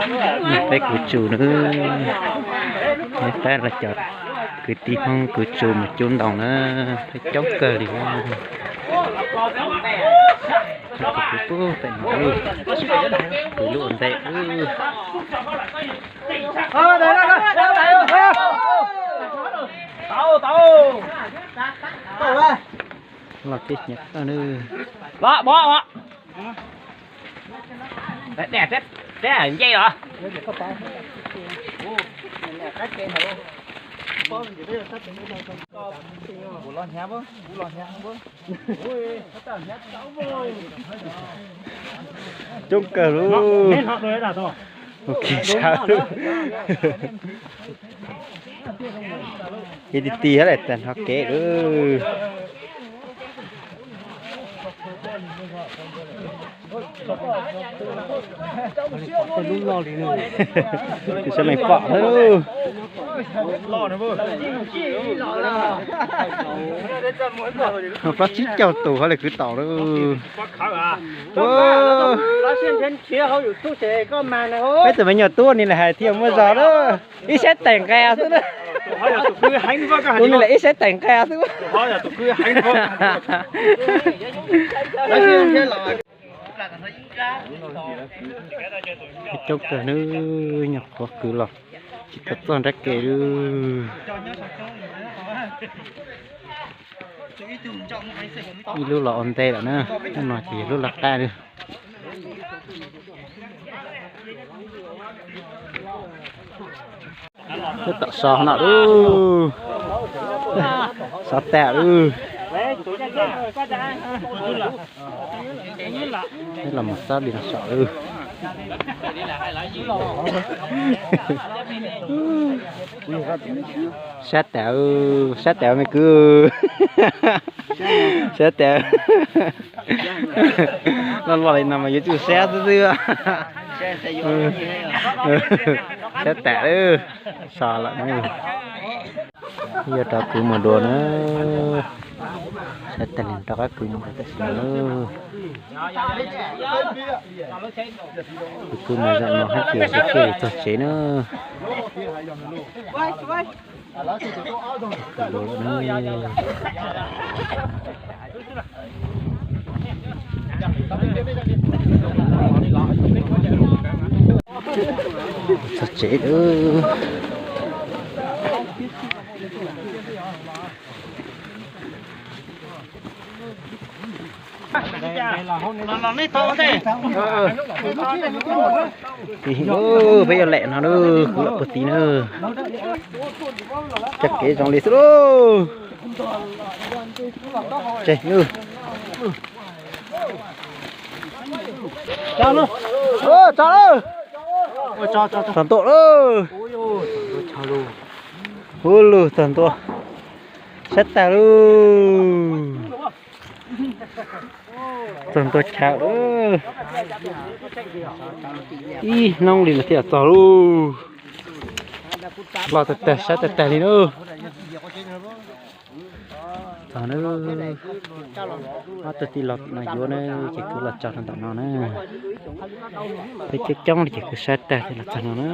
Peb kuv tsum na, peb los cov kwv tij Hmoob kuv tsum mus cub ntoo na, peb coob kawg li na. Kuv pub pem no, kuv lub ua ntej. Los tib hnyav tag na. Los, los, los. Teb ncej los. Coob kawg lub. Mus kis sawv lub. Ib ti ti hab lawm tag nrho kev lub. Sawv lees pom lub. Plaub tsib caug tus hab lawm kwv tom lub. Peb tus me nyuam tub ni lawv hais thiaj muaj zog lawm. Ib sab tais nqes xwb na. Tus ni lawv ib sab tais nqes xwb. Coob kawg na, nyuam qhuav kwv los tsis tau txog nrab ke li. Ib lub los ua ntej lawm na, lub no ces yog lub laj qab li. Lub tom so no lub, so tag lub. Peb los mus xab li no saum lub. Sab tas, sab tas me kwv. Sab tas. Loj loj li no mas yuav tsum sab xwb xwb. Sab tas lawm, so lawm. Yuav rov kwv mus dua na. Sab tas li rov qab kwv mus dua tam sim no. Kwv kwv mus zaum no hab ces sib ceg txog tsev na. Txog tsev lawm. Peb yuav lem no, kwv los puag tid na. Txoj kev zoo li xwb lauj. Tseg, txog lawm. Txog ntua lawm. Ub lug, txog ntua. Sab tag lauj. Txog ntua chaw lawm. Ib hnub li los thiaj txog lauj. Loj tag tag, sab tag tag li na. Txog na. Ob tug tij laug no yuav na, ces kwv los txog rau ntawm no na. Peb coob coob li ces kwv sab tag thiaj los txog no na.